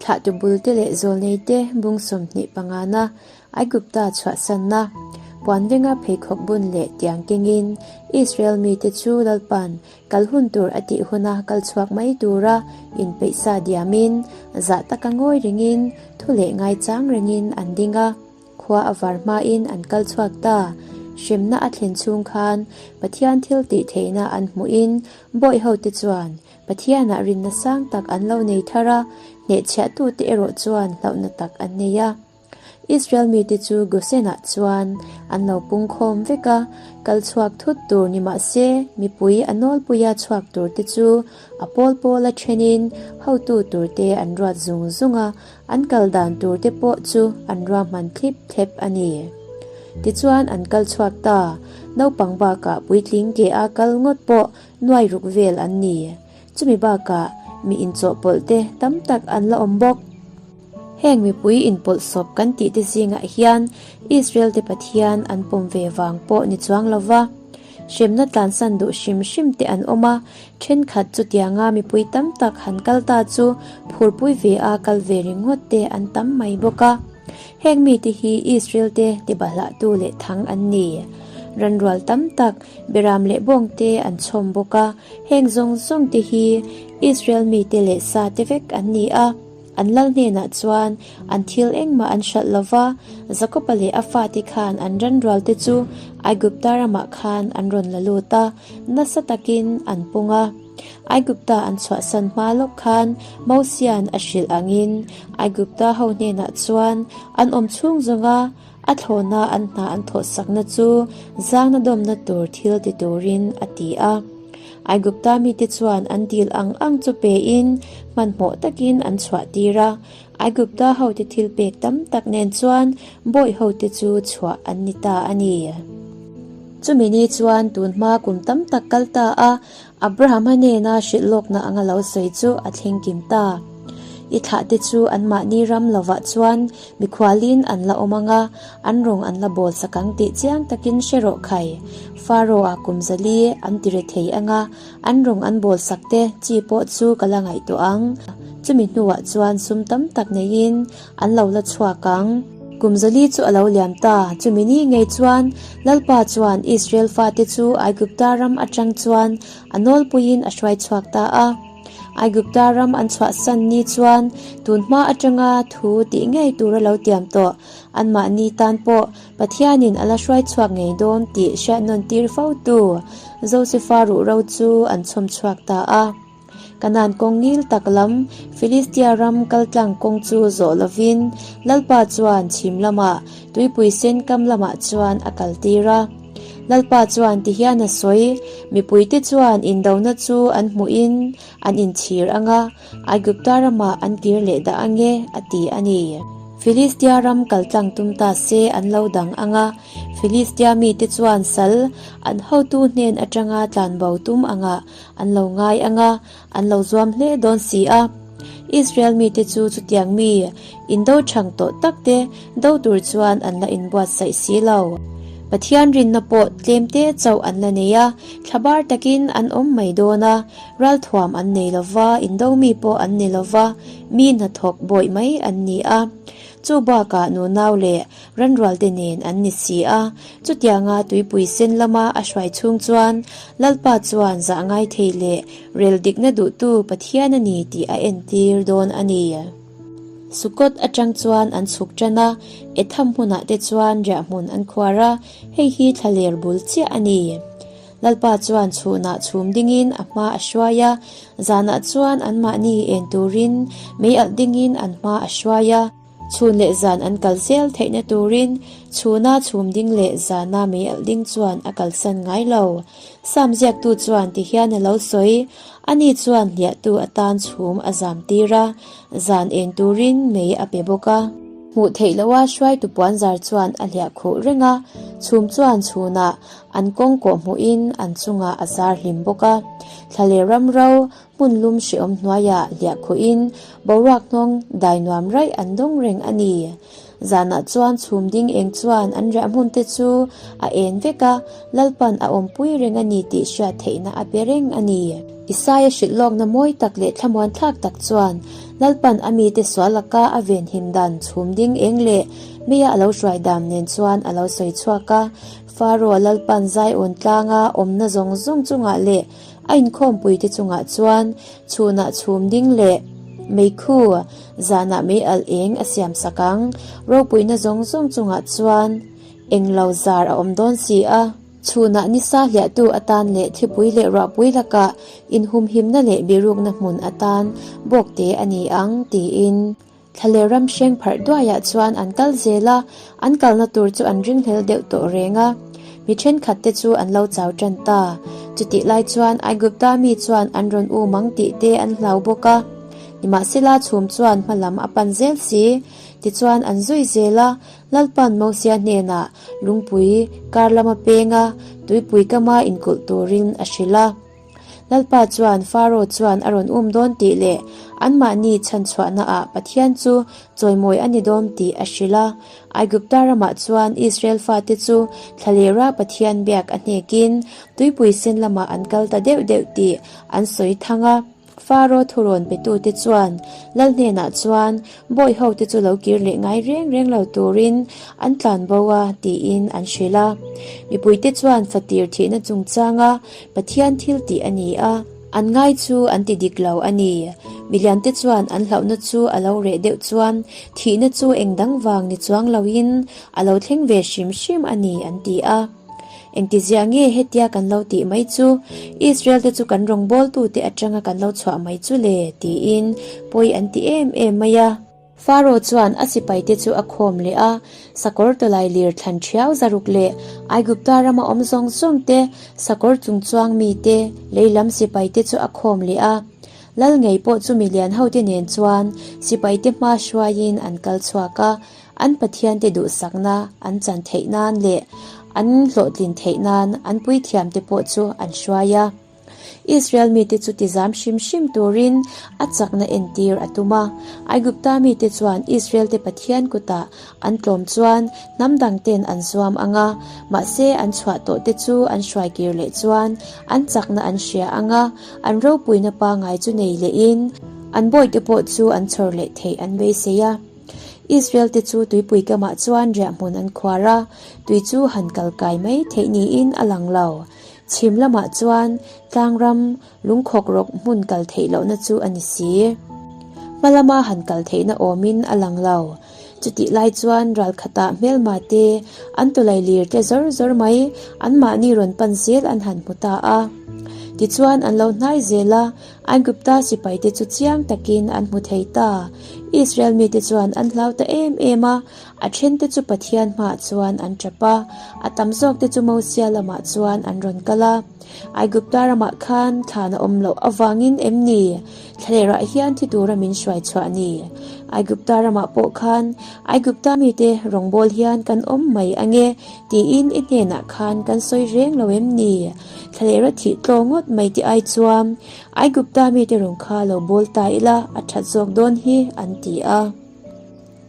Thlahtu bulte leh zawlneite bung 25 na Aigupta chhuahsanna puanvenga pheikhawk bun leh tiang kengin Israel mite chu Lalpa'n kal hun tur a tih huna kal chhuak mai tura inpeihsa diamin zah taka ngawi rengin thu leh ngaichang rengin an ding a. Khua a var hmain an kal chhuak ta. Hremna a thlen chhung khan Pathian thil tih theihna an hmuhin bawih hote chuan Pathianah rinna sang tak an lo nei thar a, hnehchhiahtute erawh chuan hlauhna tak an nei a. Israel mite chu Gosenah chuan an lo pungkhawm vek a, kal chhuak thut tur ni mah se mipui a nawlpuia chhuak turte chu a pawl pawla thenin hotu turte an ruat zung zung a, An kal dan tur te pawh chu an ruahman thlip thlep a ni. Tichuan an kal chhuak ta, naupang bakah puitling ke a kal ngawt pawh nuai ruk vel an ni. Chumi bakah mi inchawhpawlh te tam tak an la awm bawk. Heng mipui inpawlh sawp kan tih te zingah hian Israel te Pathian an pawm ve vang pawh ni chuang lova. Hremna tlansan duh hrim hrim te an awm a, thenkhat chutianga mipui tam tak han kal ta chu phurpui ve a kal ve ringawt te an tam mai bawk a. Heng mite hi Israel te tibahlahtu leh thang an ni. Ranrual tam tak, beram leh bawng te an chhawm bawk a, heng zawng zawng te hi Israel mite leh sa te vek an ni a. An lal hnenah chuan an thil engmah an hralh lo va, Jakoba leh a fate khan an ranrualte chu Aigupta ramah khan an rawn la lut a, nasa takin an pung a. Aigupta an chhuahsan hma lawk khan Mosia'n a hrilh angin Aigupta ho hnenah chuan an awm chhung zawnga a thlawna an hna an thawhsakna chu zangna dawmna tur thil ti turin a ti a. Aigupta mite chuan an dil ang ang chu pein hmanhmawh takin an chhuah tir a. Aigupta hote thil pek tam tak nen chuan bawih hote chu chhuah an ni ta a ni. Chumi ni chuan tun hma kum tam tak kal ta a, Abrahama nena hrilh lawkna anga lo sawi chu a thleng kim ta. I thlahte chu anmahni ram lovah chuan mikhualin an la awm ang a, an rawng an la bawl sak ang tih chiang takin hre rawh khai. Pharaoh-a kum zali an ti re thei ang a, an rawng an bawl sak te chi pawh chu ka la ngaihtuah ang. Chumi hnuah chuan sum tam tak neiin an lo la chhuak ang. Kum zali chu a lo liam ta. Chumi ni ngei chuan Lalpa chuan Israel fate chu Aigupta ram atang chuan a nawlpuiin a hruai chhuak ta a. Aigupta ram an chhuahsan ni chuan tun hma atanga thu tih ngei tur a lo tiam tawh. Anmahni tan pawh Pathianin a la hruai chhuak ngei dawn tih hriatnawn tir fo tu Josefa ruhro chu an chhawm chhuak ta a. Kanaan kawng ngil tak lam Filistia ram kaltlang kawng chu zawh lovin Lalpa chuan chhim lamah tuipui sen kam lamah chuan a kaltir a. Lalpa chuan tihian a sawi, Mipuite chuan indona chu an hmuhin an inchhir ang a, Aigupta ramah an kir leh dah ang e, a ti a ni. Filistia ram kaltlang tum ta se an lo dang ang a, Filistia mite chuan sal an hotu hnen atanga tlanbo tum angah An lo ngai ang a, an lo zuam hle dawn si a. Israel mite chu chutiang mi indo chhang tawh tak te do tur chuan an la inbuatsaih si lo. Pathian rinna pawh tlem te chauh an la nei a, thlabar takin an awm mai dawn a, ralthuam an nei lo va, indo mi pawh an ni lo va, mi hnathawk bawih mai an ni a. Chu bakah nunau leh Ranrualte nen an ni si a, chutianga tuipui sen lama a hruai chhung chuan Lalpa chuan zah ngai thei leh rel dikna duhtu Pathian a ni tih a entir dawn a ni. Sukot atang chuan an chhuk tan a, Etham hmunah te chuan riahhmun an khuar a, hei hi thlaler bul chiah a ni. Lalpa chuan chhunah chhum dingin a hma a hruai a, zanah chuan anmahni en turin mei alh dingin an hma a hruai a. Chhun leh zan an kal zel theihna turin chhuna chhum ding leh zana mei alh ding chuan a kalsan ngai lo. Sam ziaktu chuan tihian a lo sawi, Ani chuan hliahtu atan chhum a zam tir a, zan en turin mei a pe bawk a. Hmuh theih loha hruaitu puanzar chuan a hliah khuh reng a, chhum chuan chhunah an kawng kawh hmuhin an chungah a zar hlim bawk a. Thla leh ram ro Hmun lum hrehawm hnuaiah hliah khuhin boruak hnawng dai nuam raih an dawng reng a ni. Zanah chuan chhum ding eng chuan an riah hmun te chu a en vek a, Lalpan a awmpui reng a ni tih hriat theihna a pe reng a ni. Isaia hrilh lawkna mawi tak leh thlamuan thlak tak chuan Lalpan a mite sual laka a venhim dan chhum ding eng leh meia a lo hruai dam nen chuan a lo sawi chhuak a. Faro-a Lalpan Zion tlanga awmna zawng zawng chungah leh a inkhawmpuite chungah chuan chhunah chhum ding leh meikhu zanah mei alh eng a siam sak ang. Ropuina zawng zawng chungah chuan englo zar a awm dawn si a. Chhunah nisa hliahtu atan leh thipui leh ruahpui lakah inhumhimna leh birukna hmun atan bawkte a ni ang, tiin Thlaler ram hreng pharh duaiah chuan an kal zel a, an kalna tur chu an ringhlel deuh tawh reng a. Mi thenkhat te chu an lo chau tan ta. Chutih lai chuan Aigupta mi chuan an rawn um ang tih te an hlau bawk a. Nimahsela chhum chuan hma lam a pan zel si. Tichuan an zui zel a, Lalpan Mosia hnenah lungpui kar lama penga tuipui kama inkulh turin a hrilh a. Lalpa chuan Faro chuan a rawn um dawn tih leh anmahni chhanchhuahnaah Pathian chu chawimawi a ni dawn tih a hrilh a. Aigupta ramah chuan Israel fate chu thlalera Pathian biak a hnekin tuipui sen lamah an kal ta deuh deuh tih an sawi thang a. Faro thurawn petute chuan Lal hnenah chuan bawi hote chu lo kir leh ngai reng reng lo turin an tlan bo a tiin an hrilh a. Mipuite chuan fatir thihna chungchanga Pathian thil tih a ni a, an ngai chu an ti dik lo a ni. Miliante chuan an hlauhna chu a lo reh deuh chuan thihna chu eng dang vang ni chuang loin a lo thleng ve hrim hrim a ni an ti a. Engtizia nge hetia kan lo tih mai chu? Israel te chu kan rawngbawltute atanga kan lo chhuah mai chu le? tiin pawi an ti em em mai a. Faro chuan a sipaite chu a khawm leh a, sakawr tawlai lir thlan thiau zaruk leh Aigupta rama awm zawng zawng te, sakawr chungchuang mite, lei lam sipaite chu a khawm leh a. Lal ngei pawh chu milian hote nen chuan sipaite hma hruaiin an kal chhuak a, An Pathiante duhsakna an chan theih nan leh an hlawhtlin theih nan an puithiamte pawh chu an hruai a. Israel mite chu tizam hrim hrim turin a chakna entir a tum a. Aigupta mite chuan Israelte Pathian kutah an tlawm chuan hnam dangten an zuam ang a, mahse an chhuah tawhte chu an hruai kir leh chuan an chakna an hria ang a, an ropuina pangai chu nei lehin an bawihte pawh chu an chhawr leh theih an beisei a. Israel te chu tuipui kamah chuan riahhmun an khuar a, tui chu han kal kai mai theih niin a lang lo. Chhim lamah chuan tlangram lungkhawk rawk hmun kal theih lohna chu a ni si. Hma lama han kal theihna awmin a lang lo. Chutih lai chuan ralkhatah hmelma te, an tawlai lir te zawr zawr mai anmahni rawn pan zel an han hmu ta a. Tichuan an lo hnai zel a, Aigupta sipaite chu chiang takin an hmu thei ta. Israel mite chuan an hlau ta em em a, a thente chu Pathian hmaah chuan an tap a, a tam zawkte chu Mosia lamah chuan an rawn kal a. Aigupta ramah khan thlan a awm loh avangin em ni thlalerah hian thi tura min hruai chhuah ni? Aigupta ramah pawh khan Aigupta mite rawngbâwl hian kan awm mai ange tiin i hnenah khan kan sawi reng lo em ni? Thlalera thih tlaw ngawt mai tih ai chuan Aigupta mite rawn kha lo bawl ta ila a that zawk dawn hi an ti a.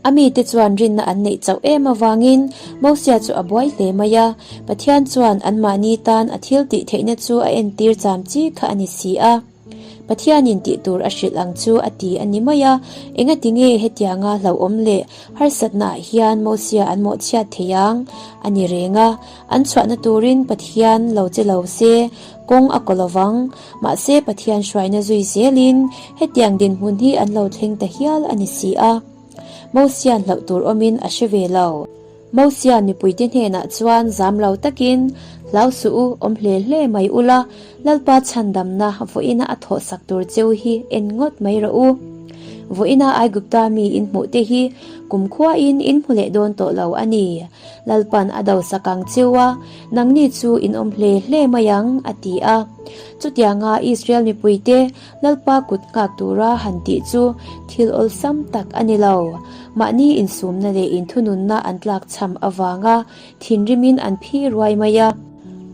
A mite chuan rinna an neih chauh em avangin Mosia chu a buai hle mai a, Pathian chuan anmahni tan a thil tih theihna chu a entir cham chi kha a ni si a. Pathianin tih tur a hrilh ang chu a ti a ni mai a, engati nge hetianga hlauhawm leh harsatnaah hian Mosia an mawhchhiat thei ang? A ni reng a, an chhuahna turin Pathian lo che lo se, kawng a kaw lovang. Mahse Pathian hruaina zui zelin hetiang dinhmun hi an lo thleng ta hial a ni si a. Mosia'n hlauh tur awmin a hre ve lo. Mosia'n mipuite hnenah chuan zam lo takin, Hlau suh u, awm hle hle mai ula, Lalpa chhandamna vawiina a thawhsak tur cheu hi en ngawt mai rawh u. Vawiina Aigupta mi in hmuh te hi kumkhuain in hmu leh dawn tawh lo a ni. Lalpa'n a dosak ang cheu a, nangni chu in awm hle hle mai ang, a ti a. Chutianga Israel mipuite Lalpa kut nghak tura han tih chu thil awlsam tak a ni lo. Mahni insumna leh inthununna an tlakchham avanga thinrimin an phi ruai mai a.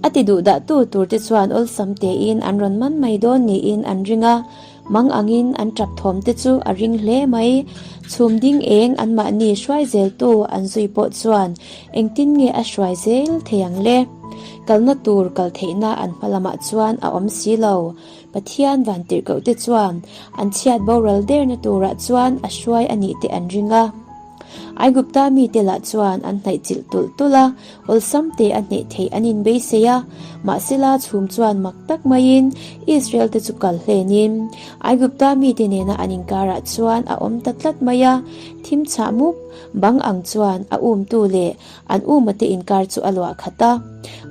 A ti duhdahtu turte chuan awlsam tein an rawn man mai dawn niin an ring a, mang angin an tap thawm te chu a ring hle mai. Chhum ding eng anmahni hruai zeltu an zui pawh chuan engtin nge a hruai zel thei ang le? Kalna tur kal theihna an hma lamah chuan a awm si lo. Pathian vantirhkohte chuan an chhiat boral derna turah chuan a hruai a nih te an ring a. Aigupta mite lah chuan an hnaih chilh tulh tulh a, awlsam te a hneh theih an inbeisei a. Mahsela chhum chuan mak tak maiin Israel te chu kal hlenin Aigupta mite nena an inkarah chuan a awm ta tlat mai a, thim chhah mup bang ang chuan a umtu leh an umate inkar chu a luah khat a.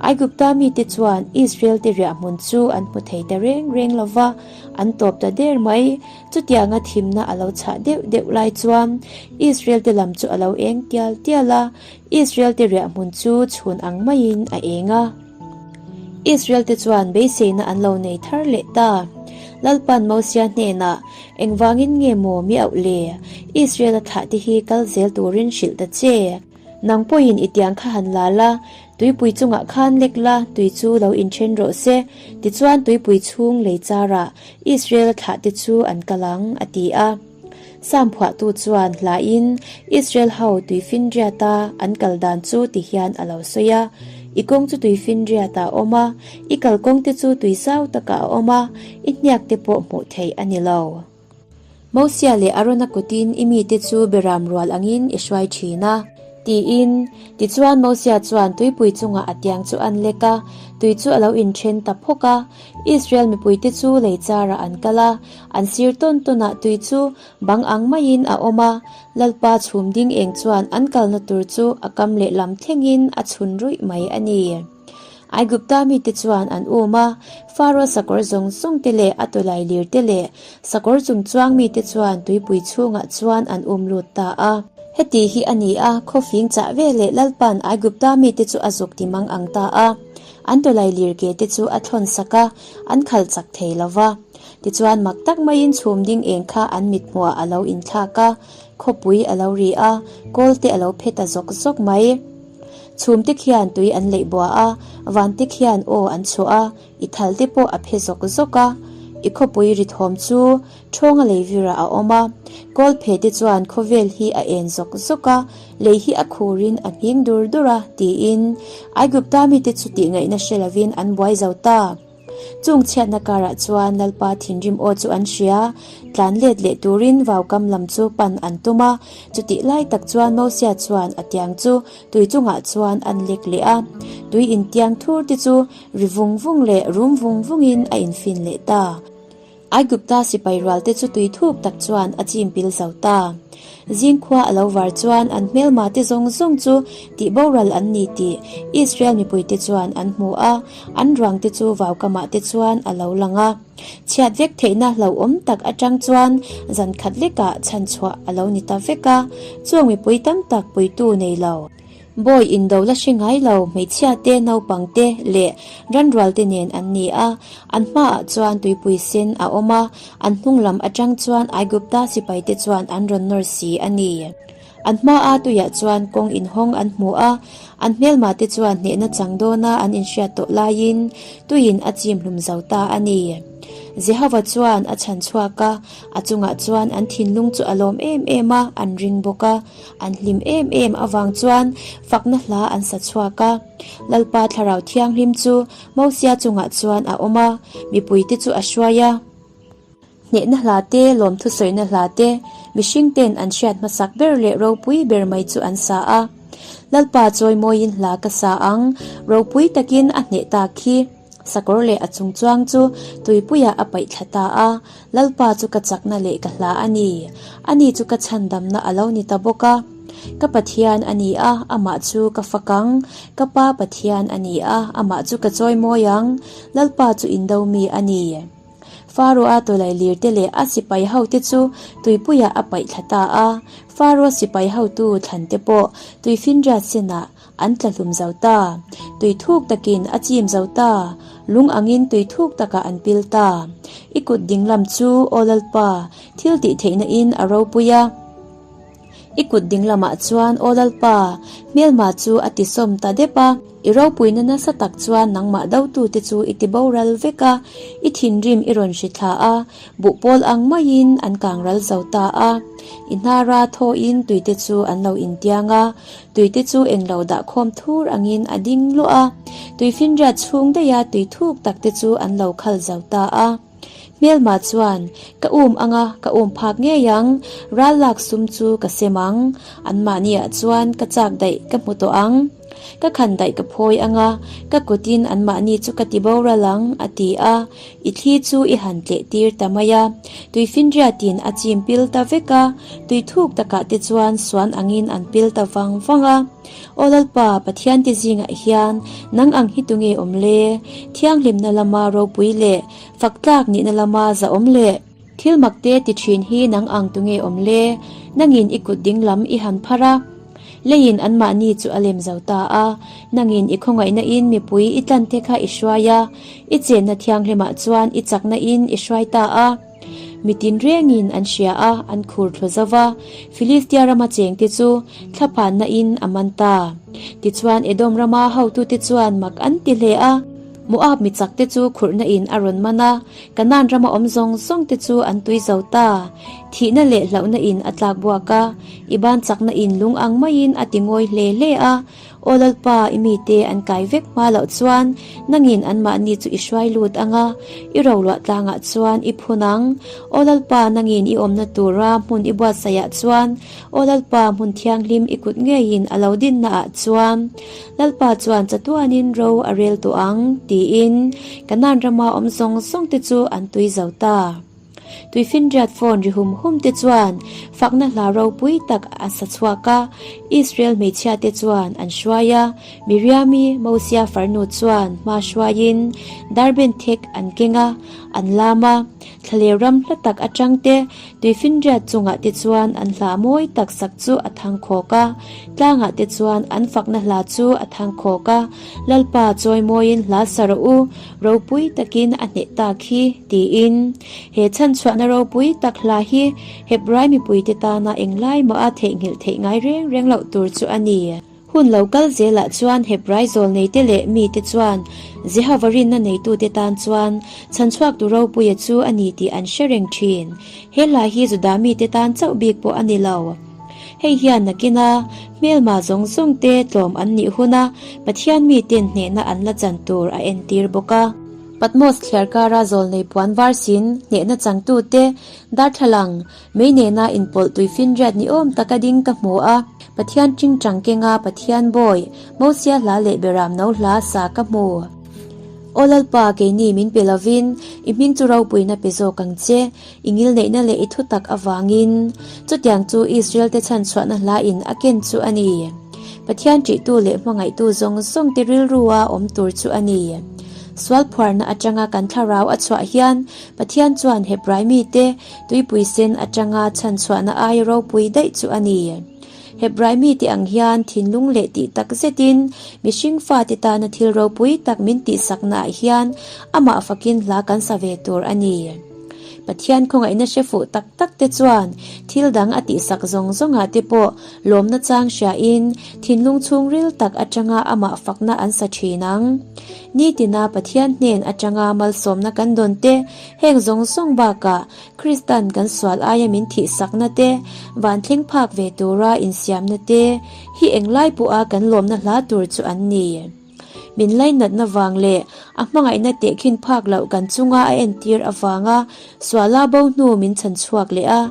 Aigupta mite chuan Israel te riahhmun chu an hmu thei ta reng reng lo va, an tawp ta der mai. Chutianga thimna a lo chhah deuh deuh lai chuan Israel te lam chu a lo eng tial tial a, Israel te riahhmun chu chhun ang maiin a eng a. Israel te chuan beiseina an lo nei thar leh ta. Lalpan Mosia hnenah, Engvangin nge maw mi auh le? Israel a thlah te hi kal zel turin hrilh ta che. Nang pawhin i tiang kha han la la, tuipui chungah khan lek la, tui chu lo inthen rawh se. Tichuan tuipui chhung lei charah Israel thlahte chu an kal ang, a ti a. Sam phuahtu chuan hlain Israel ho tuifinriata an kal dan chu ti hian a lo sawi a, I kawng chu tuifinriatah a awm a, i kalkawngte chu tui zau takah a awm a, i hniakte pawh hmuh theih a ni lo. Mosia leh Arona kutin i mite chu beram rual angin i hruai thin a, tiin. Tichuan Mosia chuan tuipui chungah a tiang chu an lek a, tui chu a lo inthen ta phawk a. Israel mipuite chu lei charah an kal a, an sir tawn tawnah tui chu bang ang maiin a awm a. Lalpa chhum ding eng chuan an kalna tur chu a kam lehlam thlengin a chhun ruih mai a ni. Aigupta mite chuan an um a, Faro sakawr zawng zawng te leh a tawlai lir te leh sakawr chung chuang mite chuan tuipui chhungah chuan an um lut ta a. Heti hi a ni a, khawfing chah ve leh Lalpa'n Aigupta mite chu a zuk ti mang ang ta a. An tawlai lir ke te chu a thlawn sak a, an khal chak thei lo va. Tichuan mak tak maiin chhum ding eng kha an mithmuah a lo inthlak a, khawpui a lo ri a, kawl te a lo phe ta zawk zawk mai. Chhum te khian tui an leih bua a, van te khian aw an chhuah a, i thal te pawh a phe zawk zawk a. I khawpui ri thawm chu ṭhawnga lei virah a awm a, kawl phe te chuan khawvel hi a en zawk zawk a, lei hi a khurin a nghing dur dur a, tiin Aigupta mite chu tihngaihna hre lovin an buai zo ta. Chung chhiatna karah chuan Lalpa thinrim aw chu an hria, tlan let leh turin vaukam lam chu pan an tum a, chutih lai tak chuan Mosia chuan a tiang chu tui chungah chuan an lek leh a, tui intiang thur te chu ri vung vung leh rum vung vungin a infin leh ta. Aigupta sipai rualte chu tui thuk tak chuan a chim pil zo ta. Zingkhua a lo var chuan an hmelma te zawng zawng chu tih boral an ni tih Israel mipuite chuan an hmu a, an ruang te chu vaukamah te chuan a lo lang a. Chhiat vek theihna hlauhawm tak atang chuan zan khat lekah chhanchhuah a lo ni ta vek a, chung mipui tam tak puitu nei lo. Bawi indo la hre ngai lo, hmeichhia te, naupang te leh ranrual te nen an ni a. An hmaah chuan tuipui sen a awm a, an hnung lam atang chuan Aigupta sipai te chuan an rawn nawr si a ni. An hmaa tuiah chuan kawng inhawng an hmu a, an hmelma te chuan hnehna chang dawna an inhriat tawh laiin tuiin a chim hlum zo ta a ni. Jehova chuan a chhan chhuak a, a chungah chuan an thinlung chu a lawm em em a, an ring bawk a. An hlim em em avang chuan fakna hla an sa chhuak a. Lalpa Thlarau Thianghlim chu Mosia chungah chuan a awm a, mipuite chu a hruai a. Hnehna hla te, lawmthusawina hla te, mihring ten an hriat hmasak ber leh ropui ber mai chu an sa a. Lalpa chawimawiin hla ka sa ang, ropui takin a hneh ta khi. Sakawr leh a chungchuang chu tuipuiah a paih thla ta a, Lalpa chu ka chakna leh ka hla a ni. Ani chu ka chhandamna a lo ni ta bawk a. Ka Pathian a ni a, amah chu ka fak ang. Ka Pa Pathian a ni a, amah chu ka chawimawi ang. Lalpa chu indo mi a ni. Faro-a tawlailir te leh a sipai hote chu tuipuiah a paih thla ta a. Faro sipai hotu thlan te pawh tuifinriat senah An tla hlum zo ta. Tui thuk takin a chim zo ta. Lung angin tui thuk takah an pil ta. I kut dinglam chu, Aw Lalpa, thil tih theihna in a ropui a. I kut dinglamah chuan, Aw Lalpa, hmelma chu a tisawm ta dep a. I ropuina nasa tak chuan nangmah dotute chu i ti boral vek a, i thinrim i rawn hri thla a, buhpawl ang maiin an kang ral zo ta a. I hnara thawhin tuite chu an lo intiang a, Tuite chu englo dah khawm thur angin a ding luah a, tuifinriat chhung daiha tui thuk tak te chu an lo khal zo ta a. Hmelma chuan, Ka um anga ka um phak ngei ang, ral lak sum chu ka sem ang, anmahniah chuan ka chak daih ka hmu tawh ang. Ka khan daih ka phawi anga, ka kutin anmahni chu ka ti boral ang, a ti a. I thli chu i han tleh tir ta mai a. Tuifinriatin a chim pil ta vek a, tui thuk takah te chuan suan angin an pil ta vang vang a. Aw Lalpa, Pathian te zingah hian nang ang hi tunge awm le? Thianghlimna lama ropui leh fak tlak nihna lama zahawm leh thil mak te ti thin hi nang ang tunge awm le? Nangin i kut ding lam i han phar a, leiin anmahni chu a lem zo ta a. Nangin i khawngaihna in mipui i tlan te kha i hruai a, i chenna thianghlimah chuan i chakna in i hruai ta a. Mi tinrengin an hria a, an khur thlu zo va. Filistia rama chengte chu thlaphanna in a man ta. Tichuan Edom rama hotute chuan mak an ti hle a. Moab mi chakte chu khurhna in a rawn man a, Kanaan rama awm zawng zawngte chu an tui zo ta. Thihna leh hlauhna in a tlak buak a, i ban chakna in lung ang maiin a ti ngawi hle hle a. Aw Lalpa, i mite an kai vek hma loh chuan nangin anmahni chu i hruai lut ang a, i roluah tlangah chuan i phun ang. Aw Lalpa, nangin i awmna tura hmun i buatsaihah chuan, Aw Lalpa, hmun thianghlim i kut ngeiin a lo dinnaah chuan, Lalpa chuan chatuanin ro a rel tawh ang, tiin Kanaan rama awm zawng zawngte chu an tui zo ta. Tuifinriat phone ri hum hum te chuan fakna hla ropui tak a sa chhuak a, Israel hmeichhia te chuan an hruai a, Miriami, Mosia farnu chuan hma hruaiin darben thek an keng a, an lam a, thlaler ram hla tak atang te tuifinriat chungah te chuan an hla mawi tak sak chu a thang khawk a, tlangah te chuan an fakna hla chu a thang khawk a, Lalpa chawimawiin hla sa rawh u, Ropui takin a hneh tak hi, tiin. He chhanchhuahna ropui tak hla hi Hebrai mipuite tana englai mah a theihnghilh theih ngai reng reng loh tur chu a ni. Hun lo kal zelah chuan Hebrai zawlneite leh mite chuan Jehova rinna neitute tan chuan chhanchhuaktu ropuia chu a ni tih an hre reng thin. He hla hi Juda mite tan chauh bik pawh a ni lo. Hei hian nakina hmelma zawng zawng te tlawm an nih huna Pathian miten hnehna an la chan tur a entir bawk a. Patmos thliar kara zawlnei puan var sin hnehna changtu te darthlalang mei nena inpawlh tuifinriat ni awm taka ding ka hmu a. Pathian tingtang kenga Pathian bawi Mosia hla leh Beram no hla sa ka hmu. Aw Lalpa keini min pe lovin i hming chu ropuina pe zawk ang che. I ngilneihna leh i thutak avangin chutiang chu Israel-te chhanchhuahna hla in a ken chu a ni. Pathian ṭihtu leh hmangaihtu zawng zawngte rilrua awm tur chu a ni. Sual phuarna atanga kan thlarau a chhuah hian Pathian chuan Hebrai mite tuipui sen atanga chhanchhuahna aia ropui daih chu a ni. Hebrai mite ang hian thinlung leh tih tak zetin mihring fate tana thil ropui tak min tihsaknaah hian amah fakin hla kan sa ve tur a ni. Pathian khawngaihna hre fuh tak tak te chuan thil dang a tihsak zawng zawngah te pawh lawmna chang hriain thinlung chhungril tak atanga amah fakna an sa thin ang. Nitina Pathian hnen atanga malsawmna kan dawn te, heng zawng zawng bakah Kristan kan sual aia min thihsakna te, van thleng phak ve tura insiamna te hi englai pawha kan lawmna hla tur chu an ni. Min lainatna vang leh a hmangaihna tehkhin phak loh kan chunga a entir avanga suala bo hnu min chhan chhuak leh a,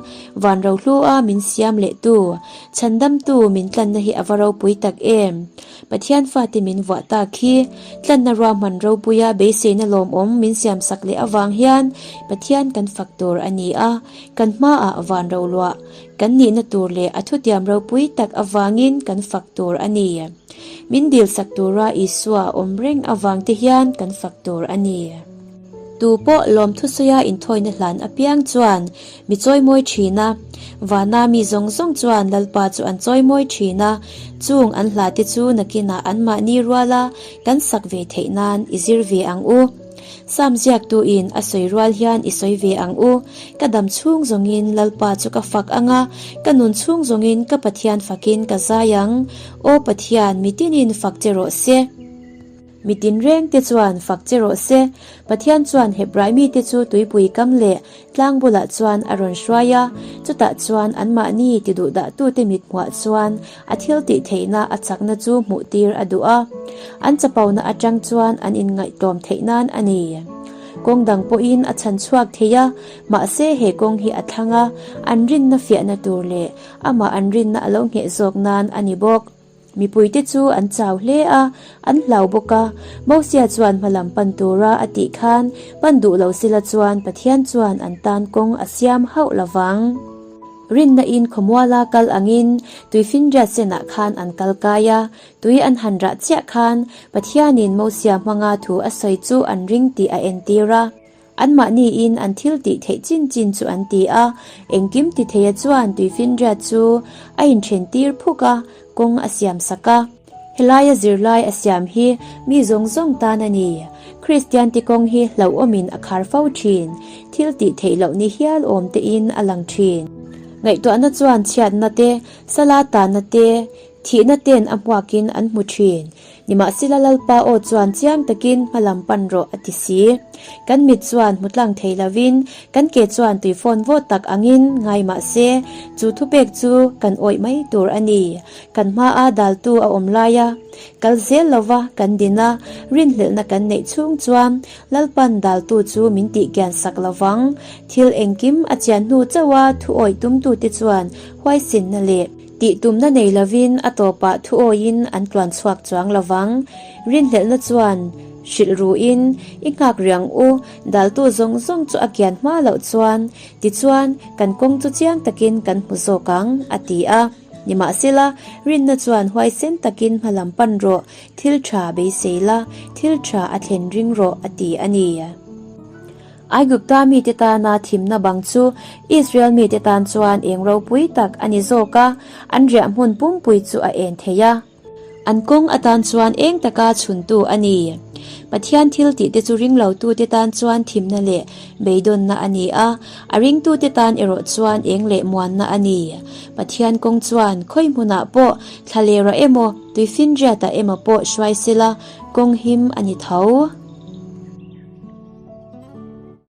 van rohlu a min siam leh tu, chhandamtu min tlanna hi a va ropui tak em! Pathian fate min vuah tak hi tlanna ruahman ropuia beiseina lawmawm min siamsak leh avang hian Pathian kan fak tur a ni a, kan hmaah van roluah kan nihna tur leh a thutiam ropui tak avangin kan fak tur a ni. Min dilsak tura Isua a awm reng avang te hian kan fak tur a ni. Tu pawh lawmthusaia inthawina hlan apiang chuan mi chawimawi thin a, vana mi zawng zawng chuan Lalpa chu an chawimawi thin a, chung an hlate chu nakinah anmahni ruala kan sak ve theih nan i zir ve ang u. Sam ziaktuin a sawi rual hian i sawi ve ang u, ka dam chhung zawngin Lalpa chu ka fak ang a, ka nun chhung zawngin ka Pathian fakin ka zai ang. Aw Pathian, mitinin fak che rawh se. Mi tinrengte chuan fak che rawh se. Pathian chuan Hebrai mite chu tuipui kam leh tlang bulah chuan a rawn hruai a, chutah chuan anmahni tiduhdahtute mithmuah chuan a thil tih theihna a chakna chu hmuhtir a duh a, an chapona atang chuan an inngaihtlawm theih nan a ni. Kawng dang pawhin a chhan chhuak thei a, mahse he kawng hi a thlang a, an rinna fiahna tur leh amah an rinna a lo ngheh zawk nan a ni bawk. Mipuite chu an chau hle a, an hlau bawk a. Mosia chuan hmalam pan tura a tih khan pan duh lo sila chuan Pathian chuan an tan kawng a siam hauh lo vang. Rinna in khawmuala kal angin tuifinriat senah khan an kal kai a, tui an han rah chiah khan Pathianin Mosia hmanga thu a sawi chu an ring tih a entir a. Anmahniin an thil tih theih chin chin chu an ti a, engkim ti theia chuan tuifinriat chu a inthen tir phuk a, kawng a siam sak a. Helaia zirlai a siam hi mi zawng zawng tan a ni. Kristian ti kawng hi hlauhawmin a khar fo thin, thil tih theih loh ni hial awm tein a lang thin. Ngaihtuahna chuan chhiatna te, sala tanna te, thihna ten a hmuakin an hmu thin. Nimahsela Lalpa aw chuan chiang takin hmalam pan rawh a ti si. Kan mit chuan hmu tlang thei lovin kan ke chuan tui fawn vawt tak angin ngai mah se, chu thupek chu kan awih mai tur a ni. Kan hmaa daltu a awm laia kal zel lova kan din a, rinhlelhna kan neih chhung chuan Lalpan daltu chu min tih kian sak lovang. Thil engkim a chian hnu chauha thu awih tumtute chuan huaisinna leh Tih tumna nei lovin a tawpah thu awiin an tluan chhuak chuang lovang. Rinhlelhna chuan hrilh ruin, I nghak riang u, daltu zawng zawng chu a kian hma loh chuan, tichuan kan kawng chu chiang takin kan hmu zawk ang, a ti a. Nimahsela, rinna chuan huaisen takin hmalam pan rawh, thil tha beisei la, thil tha a thlen ring rawh, a ti a ni. Aigupta mite tana thimna bang chu Israel mite tan chuan eng ropui tak a ni zawk a, an riah hmun pumpui chu a en thei a. An kawng atan chuan eng taka chhuntu a ni. Pathian thil tihte chu ringlotute tan chuan thimna leh beidawnna a ni a, a ringtute tan erawh chuan eng leh muanna a ni. Pathian kawng chuan khawi hmunah pawh thlalera emaw, tuifinriatah emaw pawh hruai sela kawng him a ni tho.